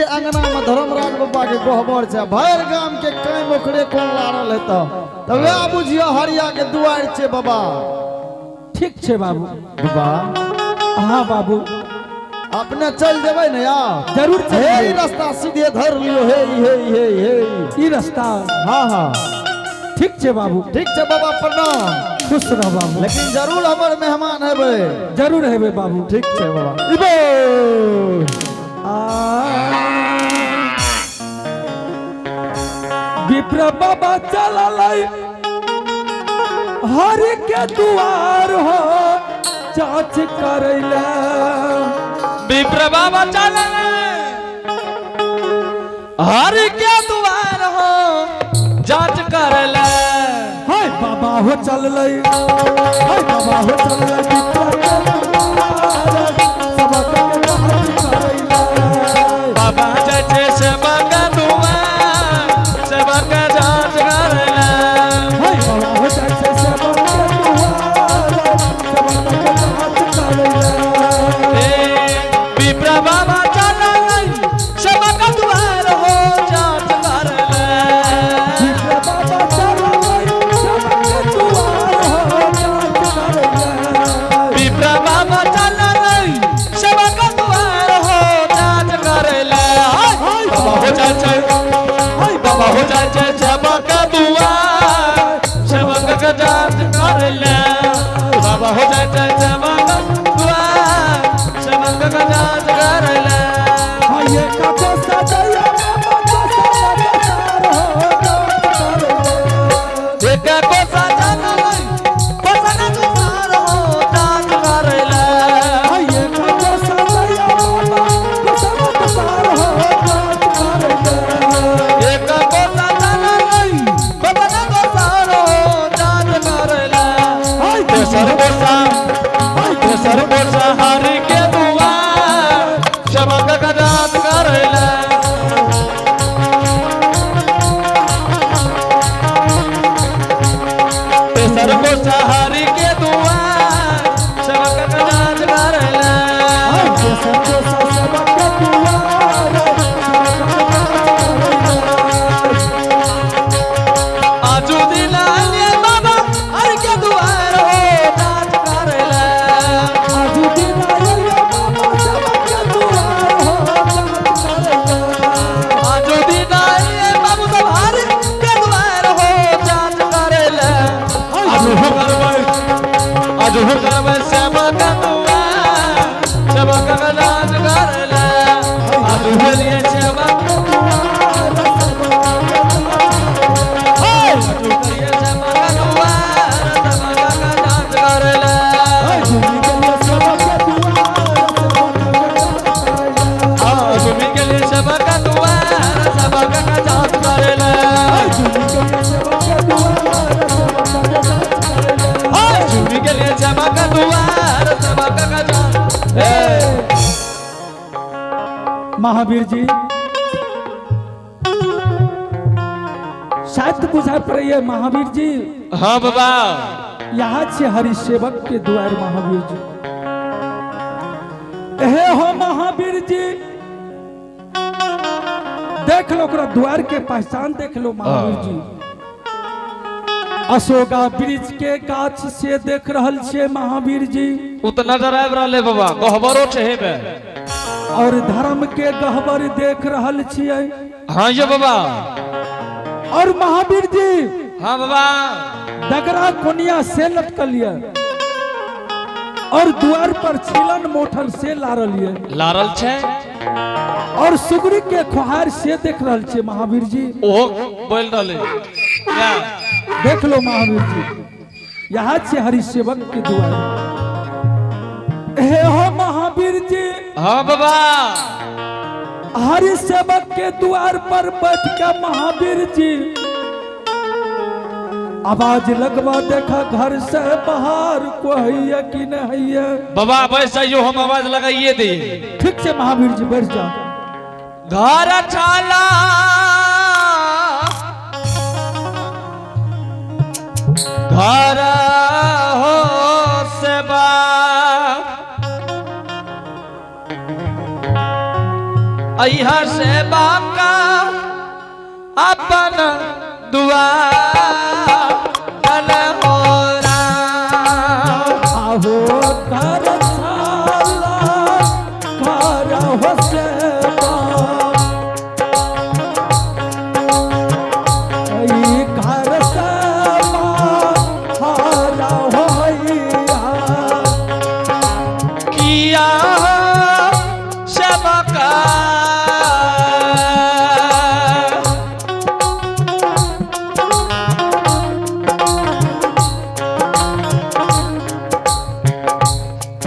अंगना में धर्मराज बाबा के गहबर छै, भरि गाम के कायम ओकरे कोन लारल हेतौ, तऽ वएह बुझियो हरिया के दुआरि छै बाबा। ठीक छै बाबू। बाबा। हाँ बाबू। अपने चल जेबै ने यार? जरूर चल हे जेबै। ई रास्ता सीधे धर लियो, हे हे हे हे ई रास्ता। हाँ हाँ। ठीक छै बाबू। ठीक छै बाबा, प्रणाम। खुश रह बाबू। लेकिन जरूर हमर मेहमान हेबै। जरूर हेबै बाबू। ठीक छै बाबा। इबो। आ विप्र बाबा चललै हरि के दुआर हो जांच करैले। विप्र बाबा चललै हरि के दुआर हो जांच करैले। हाय बाबा हो चललै, हाय बाबा हो चललै विप्र के दुआर, सबक के जांच करैले। बाबा जाइ छै सेवक दुआर, सेवक जांच करैले। हाय बाबा हो जाइ छै सेवक के दुआर, सेवक के जांच करैले। हे विप्र बाबा चललै सेवक दुआर हो जांच करैले। विप्र बाबा चललै सेवक के दुआर हो जांच करैले। विप्र बाबा चललै सेवक दुआर हो जांच करैले। हाय बाबा हो जाइ छै, हाय बाबा हो जाइ छै सेवक दुआर, सेवक के जांच करैले। बाबा हो जाइ छै सेवक दुआर, सेवक के जांच करैले। हाय कको सजैया बाबा दोसर दसार हो जांच करैले। एक कोसा चललै कोसा दुआर हो जांच करैले। हाय कको सजैया बाबा दोसर दसार हो जांच करैले। एक कोसा चललै कोसा दुआर हो जांच करैले। हाय तेसर कोसा, हाय तेसर कोसा हरि के दुआर, सेवक के जांच करैले। तेसर कोसा हरि के दुआर, सेवक के जांच करैले। हाय दोसर दोसर सेवक के दुआर, सेवक के जांच करैले। आजू दिलालिए बाबा हरि के दुआर हो जांच करैले। आजू दिन आइले बाबा सेवक के दुआर हो जांच करैले। आजू दिलालिए बाबू सब हरि के दुआर हो जांच करैले। आजू हो करबै, आजू हो करबै सेवक दुआर, सेवक के जांच करैले। आजू होलिए सेवक दुआर सेवक के जांच आजू करिए सेवक दुआर, सेवक के जांच करैले। हाय भूमि के लिए सेवक के दुआर, सेवक के जांच करैले। आजू के लिए सेवक दुआर, सेवक के जांच करैले। हाय भूमि के लिए सेवक के दुआर, सेवक के जांच करैले। चूड़ी के लिए सेवक दुआर, सेवक के जांच। ए महावीर जी शायद बुझाय पड़ैए महावीर जी। हाँ बाबा। यहाँ से हरि सेवक के द्वार महावीर जी। हे हो महावीर जी, देख लो ओकरा द्वार के पहचान देख लो महावीर जी। अशोका वृक्ष के गाछ से देख रहल छे महावीर जी। उ तऽ नजर आबि रहल है बाबा, गहबरो छै हेबे। और धर्म के गहबर देख रहल छियै। हाँ यो बाबा। और महावीर जी, हाँ बाबा। डगरा कोनिया से लटकल ये और द्वार पर छिलन मोठल से लारल ये। लारल छै। और सुगरी के खोहार से देख रहल छे महावीर जी। ओहो बोल रहले। देख लो महावीर जी, यहाँ से हरि सेवक के द्वार। हे हो महावीर जी। हाँ बाबा। हरि सेवक के द्वार पर बैठ के महावीर जी आवाज लगवा, देखा घर से बाहर कोई है कि नहीं है। बाबा बैठ जाइयो, हम आवाज लगाइए दिए। ठीक से महावीर जी, बैठ जाओ। घर छाला घर हो सेवा अहा सेवा का अपन दुआर हो राम। आहो कर छाला कर हो सेवा ई कर सेवा हरा होइया किया सेवका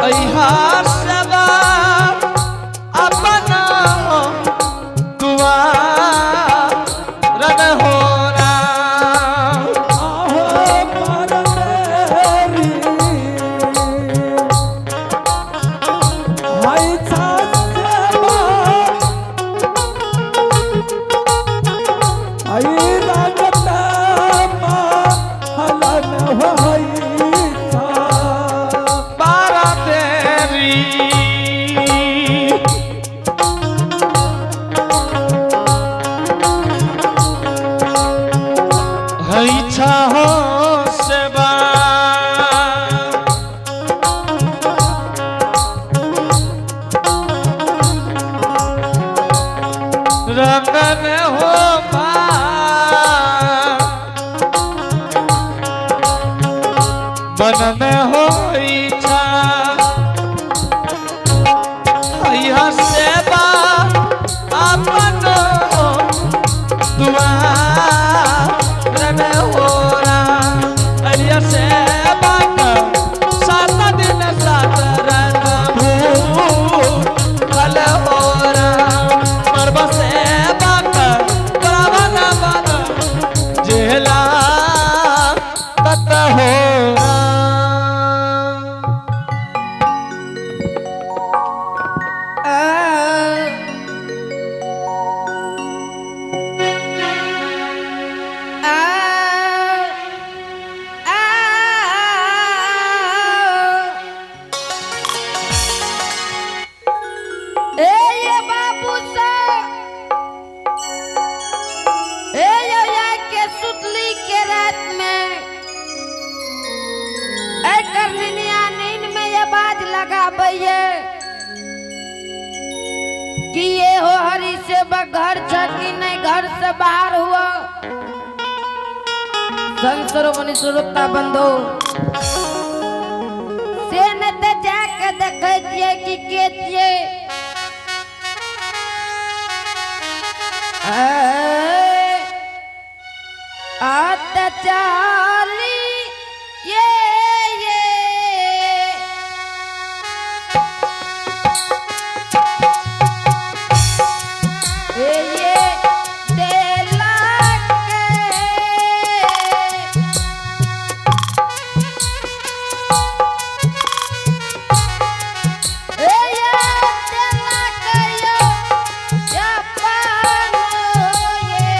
अहा सेवा अपना दुआर हो राम। आहो परमेरी हाय सेवा आई रंगत हलन होइया बारा तेरी इच्छा हो सेवा रंग में हो मन में हो इच्छा यह सेवा अपन दुआर में हो राम। अरिया सेवा का सात दिन सात रंग भूखल हो राम। मरब सेवा का बराबर बन जेला तत हो राम। ए ये बाबू साहब ए ये या के सुतली के रात में ए करनिया नींद में ये बाज लगाबैये कि ये हो हरी से घर छ कि नहीं घर से बाहर हुआ संत सरोवनी स्वरूपता बंधु से न ते जाके देखै छियै कि के छियै आत चाली ये ये ये देला के ए ये देला के यो या पानो ये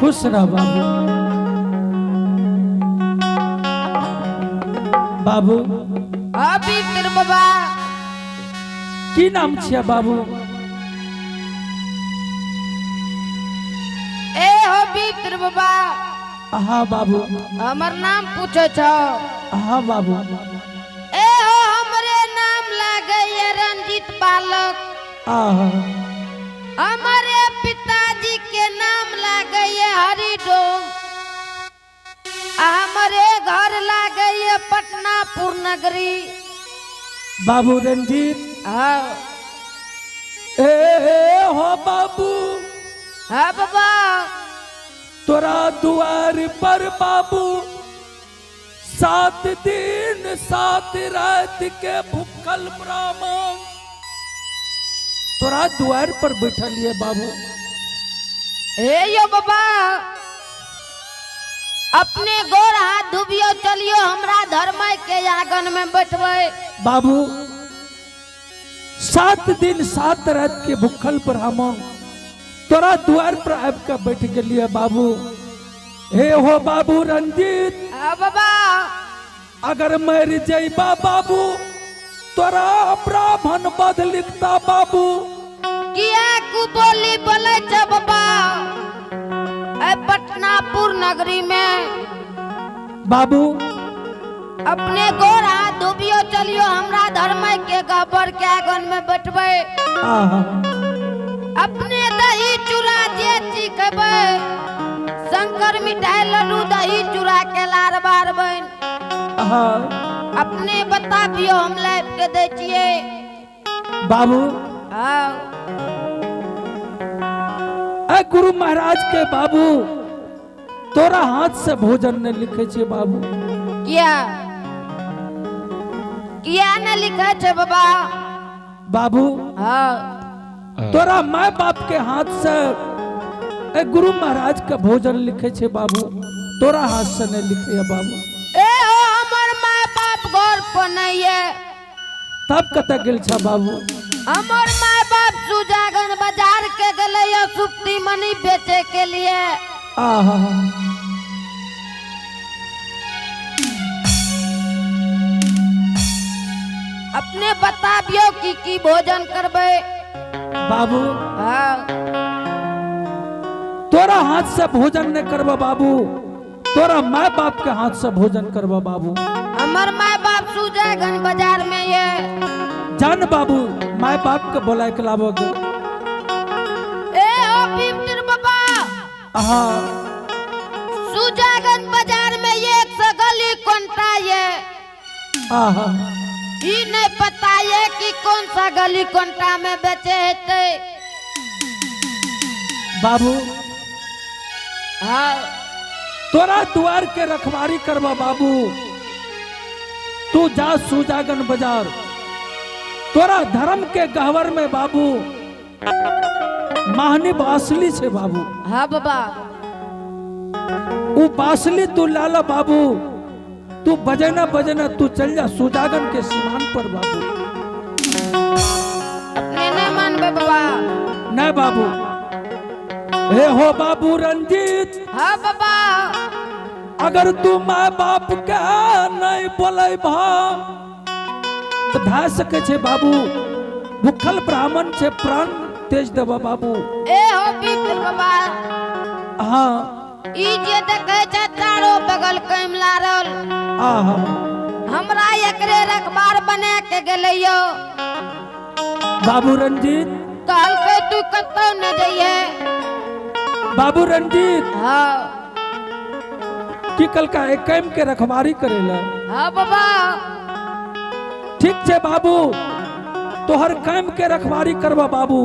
खुश रह बाबू। बाबू। हाँ विप्र बाबा। की नाम छिया बाबू? ए हो विप्र बाबा। हाँ बाबू। हमर नाम पूछे छो? हाँ बाबू। ए हो हमरे नाम लागे ये रंजीत बालक। आहा। हमारे पिताजी के नाम लागे ये हरिडोम। हमारे घर लागे ये पटनापुर नगरी। बाबू रंजीत। हाँ। ए हो बाबू। हाँ बाबा। तोरा दुआर पर बाबू 7 दिन 7 रात के भूखल ब्राह्मण तोरा दुआर पर बैठल ये बाबू। हे यो बाबा, अपने गोर हाथ धुबियो चलियो हमरा धर्म के आंगन में बैठबे। बाबू 7 दिन 7 रात के भूखल ब्राह्मण तोरा द्वार पर आबि के बैठ गेलिए बाबू। हे हो बाबू रंजीत। हाँ बाबा। अगर मर जइबा बाबू तोरा ब्राह्मण बद लिखता बाबू। किया कु बोली बोले छ बाबा? ए पटनापुर नगरी में बाबू अपने गोर हाथ धोबियो चलियो हमरा धर्म के गहबर के आंगन में बैठबे। आहा। अपने दही चूड़ा जे चीज खेबे, शंकर मिठाई लड्डू दही चूड़ा के लार बार बन। आहा। अपने बताबियो हम लाइफ के दै छियै। बाबू। हाँ। ए गुरु महाराज के बाबू तोरा हाथ से भोजन नहीं लिखे छे बाबू। किया किया न लिखे छे बाबा? बाबू। हाँ। तोरा माय बाप के हाथ से ए गुरु महाराज के भोजन लिखे छे बाबू, तोरा हाथ से नहीं लिखे है बाबू। ए हो हमर माय बाप घर पर नहीं है। तब कतऽ गेल छा बाबू? हमर माय बाप सुजागन बाजार के गेलै सुप्ती मनी बेचे के लिए। आहा। अपने बताबियो की की भोजन करबे। बाबू। हाँ। तोरा हाथ से भोजन नहीं करबा बाबू, तोरा माय बाप के हाथ से भोजन करबा बाबू। हमर माय बाप सुजागन बाजार में ये। जान बाबू माय बाप के बोलाय के लाबो। ए ओ भीमतिर बाबा। हाँ। सुजागन बाजार में एक से गली कोनटा ये। आहा। ई नहीं पता ये कि कौन सा गली कोनटा में बेचे हेते। बाबू। हाँ। तोरा द्वार के रखवारी करबा बाबू, तू जा सुजागन बाजार, तोरा धर्म के गहवर में बाबू माहनी बासली छे बाबू। हाँ बाबा। उ बासली तू लाला बाबू, तू बजना बजना तू चल जा सुजागन के सीमान पर बाबू। अपने नहीं मानबे बाबा। नहीं बाबू। हे हो बाबू रंजीत। हाँ बाबा। अगर तू माय बाप के नहीं बोले भा तो भा सके छे बाबू, भूखल ब्राह्मण छे प्राण तेज देबा बाबू। ए हो पीपल बाबा। हाँ। ई जे देखे छे चारो बगल कैमला रहल। आहा। हमरा एकरे रखबार बना के गेलै यो। बाबू रंजीत। कहलकै तू कतौ न जइहे। बाबू रंजीत। हाँ। की कलका एक कैम के रखवारी करेला। हाँ बाबा। ठीक छे बाबू, तोहर कैम के रखवारी करबा बाबू,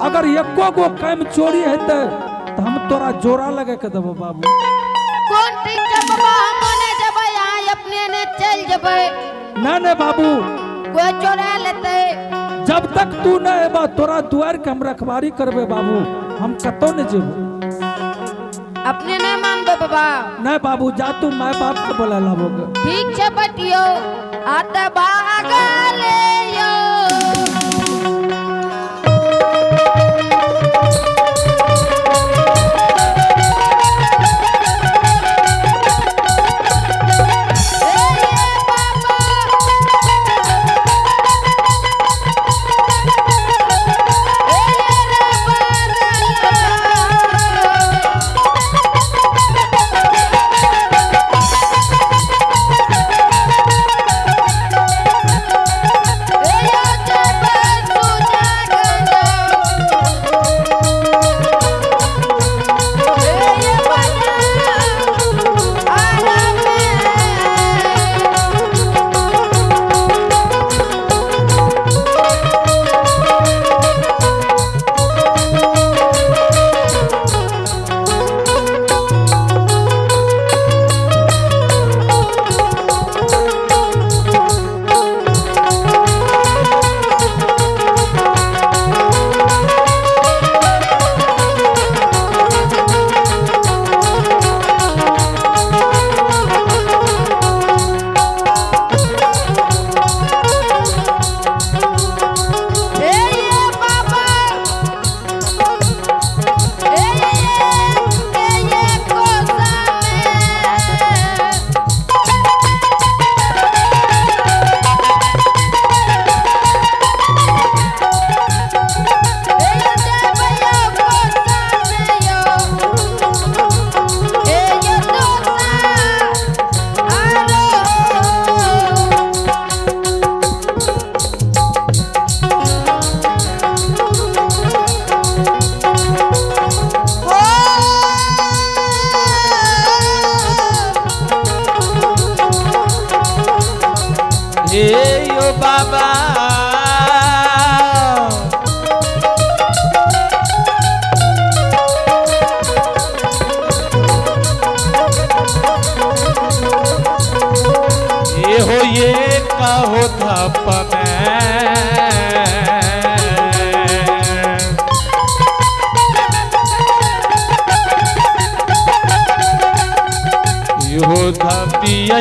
अगर एको गो कैम चोरी हेतै तो हम तोरा जोड़ा लगा के देबो बाबू। कौन ठीक छे बाबा, हम ने जेबै, अहाँ अपने ने चल जेबै। ना ना बाबू, कोई चोरा लेतै। जब तक तू न एबा तोरा दुआर के हम रखवारी करबे बाबू, हम कतौ न जेबो। अपने नहीं मानबे बाबा। नहीं बाबू, जा तू my बाप के बोला लाबोगे। ठीक छे बटियो, आते भागले यो।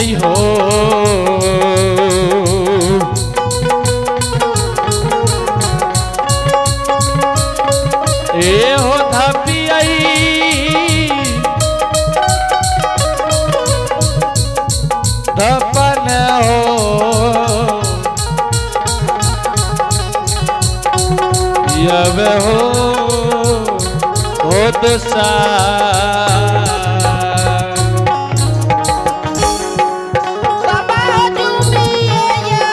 पियई हो। ए हो धपियई धपन हो यब हो हो सा। बाबा हो झूमिए यो।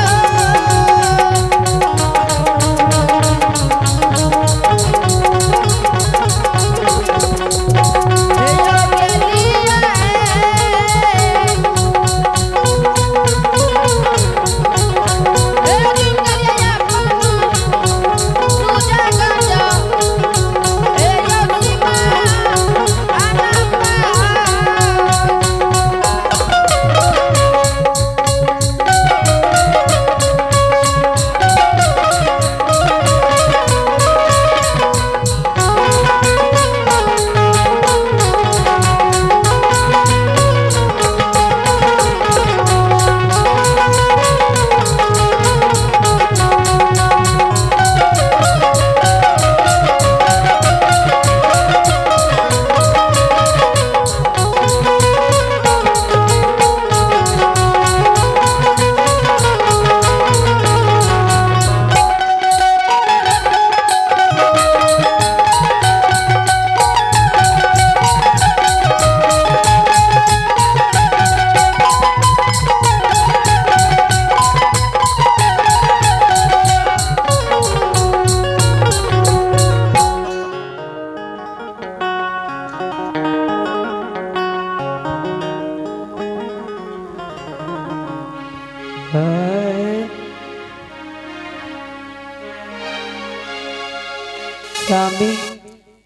स्वामी।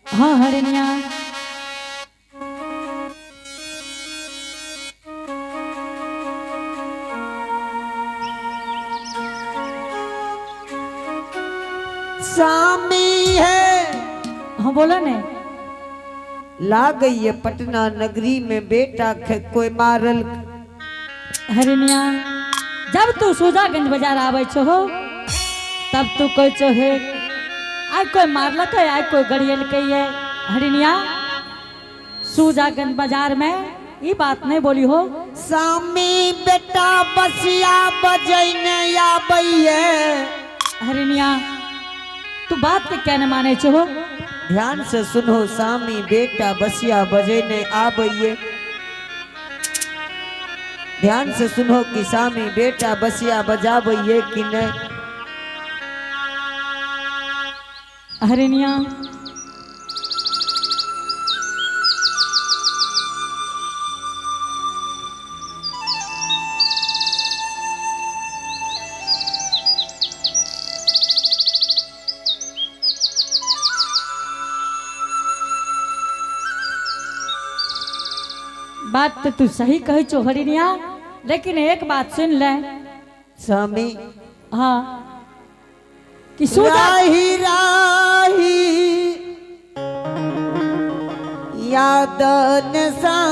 हाँ हरिणिया। स्वामी है। हाँ बोलो ने। ला गई है पटना नगरी में बेटा के कोई मारल। हरिणिया, जब तू सुजागंज बाजार आवे छो हो तब तू कोई छो हे आइ कोई मारलक है, आइ कोई गड़ियल है। हरिणिया, सुजागंज बाजार में ई बात नहीं बोली हो। स्वामी बेटा बसिया बजैने आबैये। हरिणिया, तू बात के क्या न माने छो हो? ध्यान से सुनो स्वामी, बेटा बसिया बजैने आबैये। ध्यान से सुनो कि स्वामी बेटा बसिया बजाबैये कि नहीं। हरिणिया, बात तो तू सही कही छो हरिणिया, लेकिन एक बात सुन ले। स्वामी। हाँ कि सुजा राही राही यादन सा।